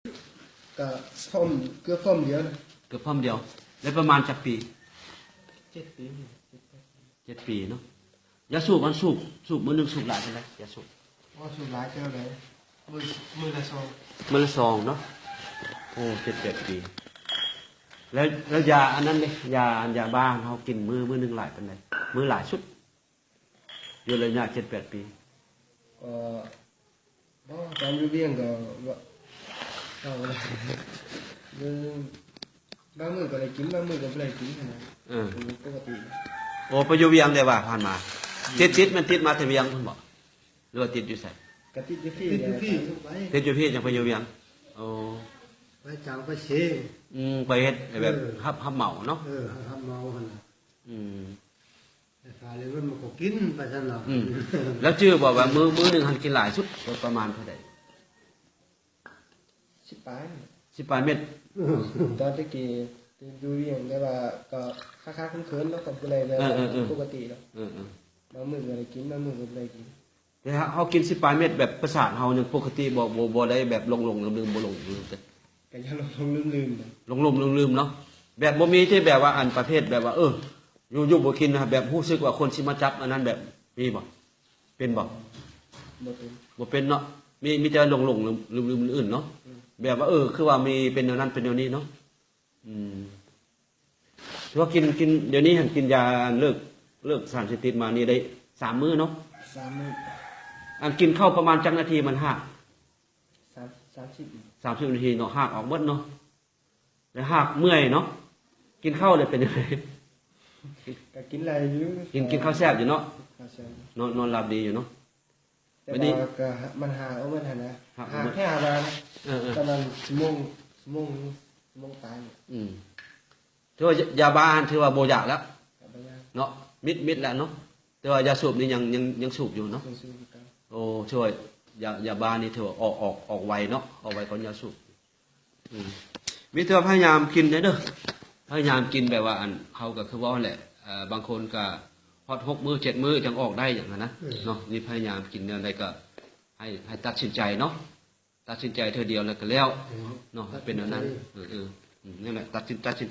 ກໍພ້ອມ ເກືອບພ້ອມດຽວນະ. ເກືອບພ້ອມດຽວ. ແລ້ວປະມານຈັກປີ? ເຈັດປີ. ເຈັດປີເນາະ. ຢາສູບ ມັນສູບ ສູບມື້ໜຶ່ງສູບຫຼາຍປານໃດ? ຢາສູບ. ໂອ້ ສູບຫຼາຍເຕີບເລີຍ. ມື້ ມື້ລະຊອງ. ມື້ລະຊອງເນາະ. ໂອ້ ເຈັດແປດປີ. ແລ້ວ ແລ້ວຢາອັນນັ້ນເດ? ຢາ ອັນຢາບ້າເຮົາກິນມື້ ມື້ໜຶ່ງຫຼາຍປານໃດ? ມື້ຫຼາຍສຸດ ຢູ່ໄລຍະເຈັດແປດປີ. ກໍ ບໍ່ ຕອນຢູ່ວຽງກໍ ເອົາ ບາງມື້ກໍໄດ້ກິນ ບາງມື້ກໍບໍ່ໄດ້ກິນຫັ້ນນະ. ເອີ ເປັນປົກກະຕິ. ໂອ້ ໄປຢູ່ວຽງແດ່ວ່າຜ່ານມາ ອືມ ຕິດ ຕິດ ແມ່ນຕິດມາແຕ່ວຽງພຸ້ນບໍ່ ຫຼືວ່າຕິດຢູ່ໃສ? ກໍຕິດຢູ່ພີ້ ຕິດຢູ່ພີ້ ແຫຼະ ໄປ ຕິດຢູ່ພີ້ຈັ່ງໄປຢູ່ວຽງ. ໂອ້ ໄປຈ້າງໄປເຊ. ອືມ ໄປເຮັດແບບ ເອີ ຮັບ ຮັບເໝົາເນາະ. ເອີ ຮັບເໝົາຫັ້ນນະ. ອືມ ແຕ່ຄ່າເລີຍມັນກໍກິນໄປຊັ້ນເນາະ. ອືມ ແລ້ວຈື່ບໍ່ວ່າມື້ ມື້ໜຶ່ງຫັ້ນກິນຫຼາຍສຸດປະມານເທົ່າໃດ? ສິບປາຍ ສິບປາຍເມັດ. ຕອນແຕ່ກີ້ຢູ່ວຽງ ແຕ່ວ່າກໍຄາໆເຂີນໆເນາະ ກໍບໍ່ໄດ້ແບບ ເອີໆໆ ປົກກະຕິດອກ. ເອີໆ ບາງມື້ກໍໄດ້ກິນ ບາງມື້ກໍບໍ່ໄດ້ກິນ. ແຕ່ເຮົາ ເຮົາກິນສິບປາຍເມັດແບບປະສາດເຮົາຍັງປົກກະຕິບໍ່ ບໍ່ ບໍ່ໄດ້ແບບຫຼົງໆລືມໆ ບໍ່ຫຼົງລືມເດ້? ກໍຍັງຫຼົງໆລືມໆນະ. ຫຼົງໆລືມໆເນາະ. ແບບບໍ່ມີທີ່ແບບວ່າອັນປະເພດແບບວ່າ ເອີ ຢູ່ໆບໍ່ກິນນະ ແບບຮູ້ສຶກວ່າຄົນຊິມາຈັບອັນນັ້ນ ແບບມີບໍ່? ເປັນບໍ່? ບໍ່ເປັນ ບໍ່ເປັນເນາະ. ມີ ມີແຕ່ຫຼົງໆລືມໆອື່ນໆເນາະ. ອືມ ແບບວ່າ ເອີ ຄືວ່າມີເປັນແນວນັ້ນເປັນແນວນີ້ເນາະ. ອືມ ຖືວ່າກິນ ກິນ ດຽວນີ້ຫັ້ນກິນຢາເລີກ ເລີກສານເສບຕິດມານີ້ໄດ້ສາມມື້ເນາະ. ສາມມື້. ອັນກິນເຂົ້າປະມານຈັກນາທີມັນຮາກ? ສາມ ສາມສິບ ສາມສິບນາທີເນາະ ຮາກອອກເບິດເນາະ. ແລ້ວຮາກເມື່ອຍເນາະ. ກິນເຂົ້າແລ້ວເປັນຈັ່ງໃດ? ກໍກິນໄດ້ຢູ່ ກິນ ກິນເຂົ້າແຊບຢູ່ເນາະ. ເຂົ້າແຊບ ນອນ ນອນຫຼັບດີຢູ່ເນາະ. ແຕ່ວ່າກໍມັນຫາກອອກເບິດຫັ້ນນະ ຫາກແທ້ຫາກວ່ານະ. ເອີໆ ປະມານຊົ່ວໂມງ ຊົ່ວໂມງ ຊົ່ວໂມງປາຍ. ອືມ ຖືວ່າຢາ ຢາບ້າຫັ້ນຖືວ່າບໍ່ຢາກແລ້ວ ກໍບໍ່ຢາກເນາະ. ມິດ ມິດແລ້ວເນາະ. ແຕ່ວ່າຢາສູບນີ້ຍັງ ຍັງ ຍັງສູບຢູ່ເນາະ. ຍັງສູບຢູ່. ໂອ້ ຖືວ່າຢາ ຢາບ້ານີ້ຖືວ່າອອກ ອອກ ອອກໄວເນາະ ອອກໄວກວ່າຢາສູບ. ອືມ ມີແຕ່ວ່າພະຍາຍາມກິນເດີ ພະຍາຍາມກິນແບບວ່າ ອັນ ເຮົາກໍຄືເວົ້າຫັ້ນແຫຼະ ເອີ ບາງຄົນກໍຮອດຫົກມື້ເຈັດມື້ຈັ່ງອອກໄດ້ຫຍັງຫັ້ນນະ. ເອີ ເນາະ ນີ້ພະຍາຍາມກິນແນວໃດກໍໃຫ້ ໃຫ້ຕັດສິນໃຈເນາະ ຕັດສິນໃຈເທື່ອດຽວແລ້ວກໍແລ້ວ. ເອີ ເນາະ ໃຫ້ເປັນແນວນັ້ນ. ເອີ ເອີ ເອີ ອືມ ນັ້ນແຫຼະ ຕັດສິນ ຕັດສິນໃຈ.